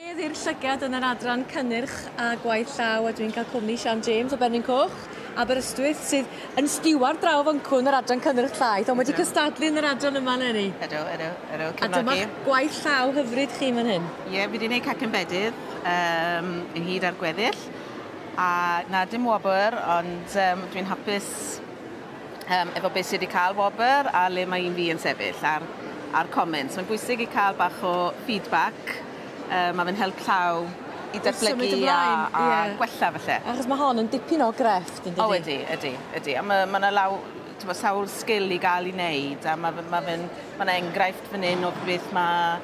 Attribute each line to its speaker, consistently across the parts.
Speaker 1: Beth yw'r llygad yn yr adran cynnyrch a gwaith llaw a dwi'n cael cwmni Sian James o Bernin Coch, Aberystwyth, sydd yn stiward draw fancw yn yr adran cynnyrch llaeth, ond wedi cystadlu yn yr adran yma eleni.
Speaker 2: Ydw, ydw, ydw,
Speaker 1: A dyma gwaith llaw hyfryd chi fan hyn.
Speaker 2: Ie, yeah, fi wedi gwneud cacen bedydd ynghyd â'r gweddill. A na, dim wobr, ond dwi'n hapus efo beth sydd wedi cael wobr a le mae un fi yn sefyll a'r comments. Mae'n bwysig i cael bach o feedback. Mae fe'n help llaw i datblygu a gwella falle.
Speaker 1: Achos mae hon yn dipyn o grefft, yn dydi?
Speaker 2: O, ydy, ydy, ydy. A mae yna law, sawl sgil i gael i wneud, a mae ma enghraifft fan hyn o beth mae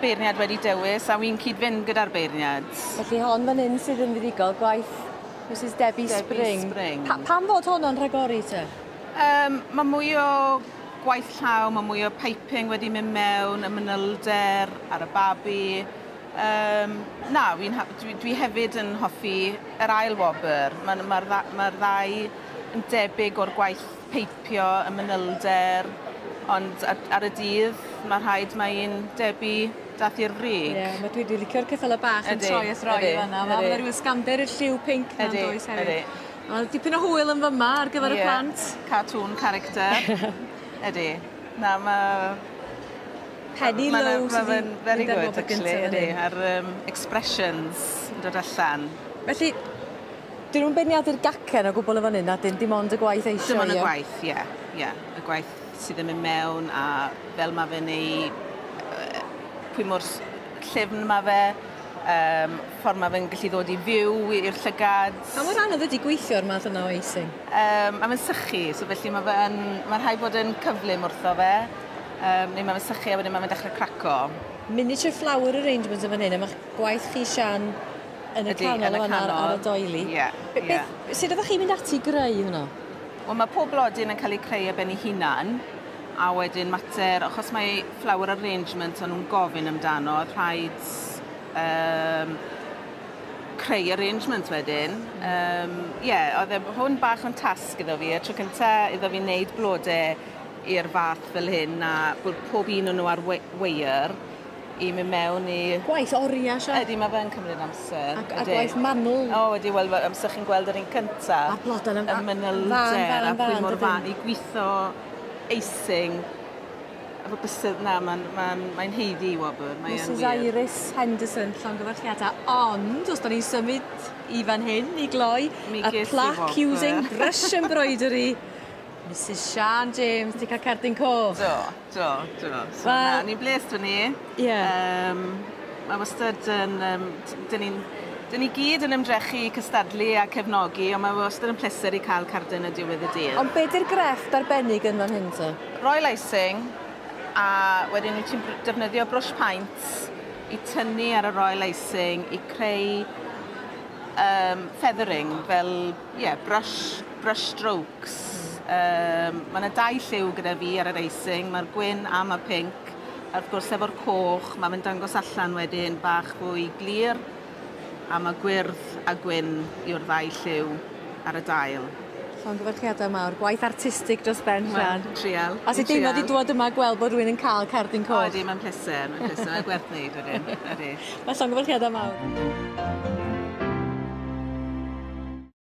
Speaker 2: beirniad wedi dewis, a wy'n cyd-fynd gyda'r beirniad.
Speaker 1: Felly hon fan hyn sydd yn fuddugol, gwaith Mrs Debbie Spring.
Speaker 2: Spring.
Speaker 1: Pam fod honno'n rhagori te?
Speaker 2: Mae mwy o gwaith llaw, mae mwy o piping wedi mynd mewn, y manylder ar y babi. Na, dwi hefyd yn hoffi yr ail wobr. Mae'r ddau yn debyg o'r gwaith peipio, y manylder, ond ar y dydd mae rhaid mae un Debbie dath i'r frig.
Speaker 1: Ie, yeah, dwi wedi licio'r ceffylau bach yn troi a throi fan'na. Mae yna rhyw ysgafnder i'r lliw pinc na'n does hefyd. Mae dipyn o hwyl yn fyma ar gyfer y plant.
Speaker 2: Cartoon character. Ydy. Na, mae...
Speaker 1: Penny Lowe sydd
Speaker 2: wedi very good, actually, ydy, a'r expressions yn dod allan.
Speaker 1: Felly, dyn nhw'n beirniadu'r gacen o gwbl o fan hyn, a dim ond y gwaith eisiau?
Speaker 2: Dim ond y gwaith, ie. Yeah, y gwaith sydd yn mynd mewn, a fel mae fe'n ei... pwy mor llyfn mae fe, ffordd mae fe'n gallu ddod i fyw i'r llygad.
Speaker 1: Pa mor anodd ydi gweithio'r math yna o icing?
Speaker 2: Mae fe'n sychu, so felly mae'n rhaid bod yn cyflym wrtho fe. Neu mae'n sychu a wedyn mae'n dechrau craco.
Speaker 1: Miniature flower arrangements yn fan hyn, a mae'ch gwaith chi, Sian, yn y canol fan ar y doily.
Speaker 2: Ie, ie.
Speaker 1: Sut oeddech chi'n mynd ati i greu hwnna?
Speaker 2: Wel, mae pob blodyn yn cael ei creu ar ben ei hunan, a wedyn mater, achos mae flower arrangement o'n nhw'n gofyn amdano, oedd rhaid creu arrangement wedyn. Ie, oedd hwn bach o'n tasg iddo fi, y tro cynta iddo fi wneud blodau i'r fath fel hyn, a bod pob un o'n nhw ar wire i mynd mewn i...
Speaker 1: Gwaith oriau, Sian?
Speaker 2: Ydy, mae fe'n cymryd amser.
Speaker 1: A gwaith manwl.
Speaker 2: O, ydy, wel, amser chi'n gweld yr un cynta.
Speaker 1: A blodau yn
Speaker 2: y manylder, a pwy mor fan, i gweithio icing. Efo bysedd, na, mae'n haeddu i wobr.
Speaker 1: Mrs Iris Henderson, llongyfarchiadau. Ond, os da ni'n symud i fan hyn, i gloi, a plaque using brush embroidery, Mrs Sian James, di cael cerdyn coch.
Speaker 2: Do, do, do. So, na, ni'n bles dyn ni.
Speaker 1: Ie.
Speaker 2: Mae wastad yn... Dyn ni gyd yn ymdrechu i cystadlu a cefnogi, ond mae wastad yn pleser i cael cerdyn y diwedd y dydd.
Speaker 1: Ond be di'r grefft arbennig yn fan hyn te?
Speaker 2: Royal icing, a wedyn wyt ti'n defnyddio brush paint i tynnu ar y royal icing i creu feathering, fel, yeah, brush strokes. Mae yna dau lliw gyda fi ar yr icing, mae'r gwyn a mae'r pinc. A wrth gwrs efo'r coch, mae'n dangos allan wedyn bach fwy glir, a mae gwyrdd a gwyn yw'r ddau lliw ar y dail.
Speaker 1: Llongyfarchiadau mawr, gwaith artistig dros ben, Sian.
Speaker 2: Trial.
Speaker 1: A sy'n deimlad i dŵad yma gweld bod rhywun yn cael cerdyn coch?
Speaker 2: O, ydy, mae'n pleser, mae'n gwerth wneud wedyn.
Speaker 1: Mae llongyfarchiadau mawr.